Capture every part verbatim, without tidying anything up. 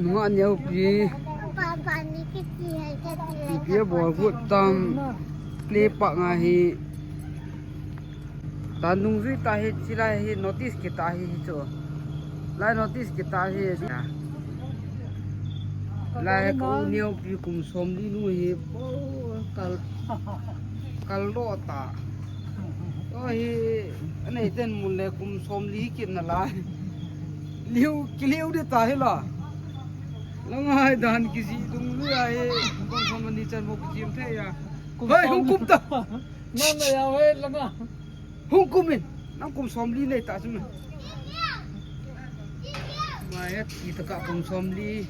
Nunga neo pi. Papa ni kiti hai kati hai. Pi bol gut tam. Play park nga hi. Ta nung zui ta hi, chilai hi notice kita hi hi chu. Lai notice kita hi. Lai ka u neo pi kum som li nu hi. Kal, kal lo ta. O hi, anei ten mun le kum som li kit na lai. Liu, kiliu de ta hi la. Langa hai dan kisi dung lu ya hi. Kum som ni chan mo kichim thei ya. Kum som. Hei, hung kum ta. Nang na ya hei langa. Hung kum in. Nang kum som li nei ta chu me. Mai ya ti ta ka kum som li.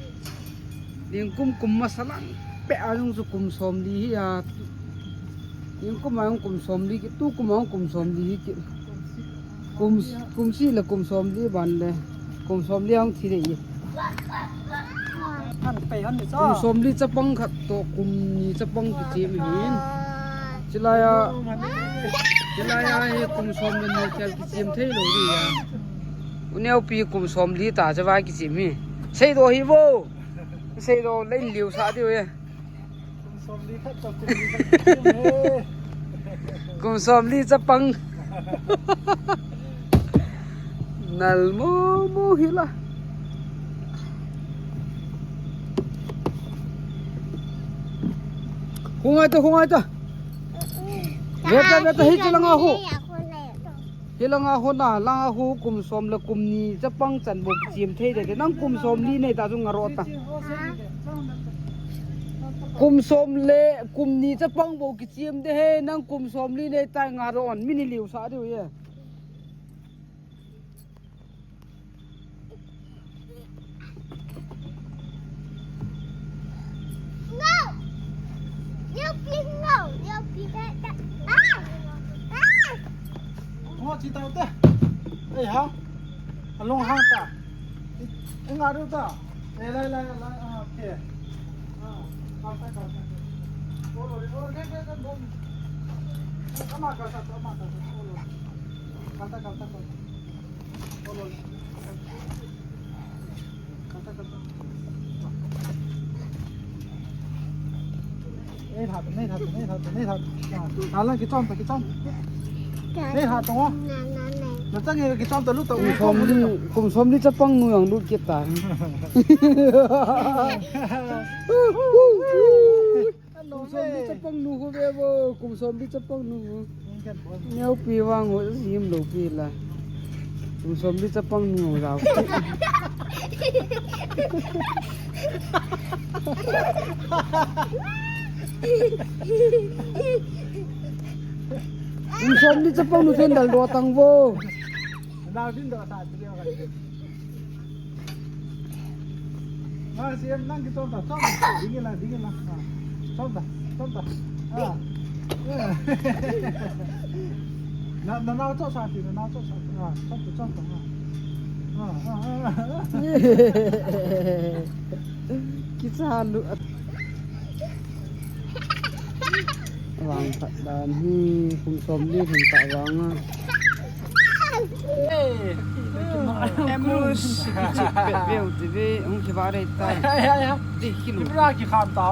Ning kum kum ma salang. Pe a lung su kum som li hi ya. Ning kum a lung kum som li ki. Tu kum a lung kum som li hi ki. Kum, kum si le kum som li ban le. Kum som li hung thi le i. Han pei han ni cha. Kum som li chapang khat to kum ni chapang kichim hin. Chilai a. Chilai a hi kum som le ni khel kichim thei lo di ya. U neo pi kum som li ta chava kichim hi. Sei do hi vo. Sei do le liu sa di ve. Kum som li khat to kum li khat to kum he. Kum som li chapang. Nal mo mo hi la. Hung ai ta, hung ai ta. Ve ta, ve ta, hi chi langa hu. Hi langa hu na, langa hu kum som le kum ni chapang chan bou kichim thei de, nang kum som li nei ta chu nga ro ta. Kum som le kum ni chapang bou kichim de he, nang kum som li nei ta nga ro on, mi ni liu sa diu ye. Ngo! Yo pi ngo! Yo pi da da. Ah! Ah! Ngo chi tau te. Ei ha. Along ha ta. Ei nga ru ta. Ei lai lai lai. Ah, okay. Ah, kal ta kal ta. Olo, olo, ke ke ke bom. Ama kal ta, ama kal ta. Olo. Kal ta kal ta kal ta. Nei that, nei that, nei that, nei that. Ah, ah, lang kichom ta, kichom. Nei that, tong. Na chang e kichom ta, lut ta. Kum som li, kum som li chapang nu jong lut kit ta. Kum som li chapang nu ho ve vo, kum som li chapang nu ho. Neo pi vang ho, sim lo pi la. Kum som li chapang nu ho la. Kum som li chapang nu chen dal do tang vo. Na din do ta ti le ka. Ah, si em nang kichom ta, chom ta. Dingin lang, dingin lang. Ah, chom ta, chom ta. Ah. Na, na, na, chom sa ti, na, na, chom sa ti. Ah, chom ta, chom ta. Ah. Ah, ah, ah. Kicha lu at. Vang khat dan hi kum som li hin ta vang a. Em, kichip pet veu ti ve, hung kiva rei ta. Ai, ai, ai. Di kilu. Kibra ki kham ta.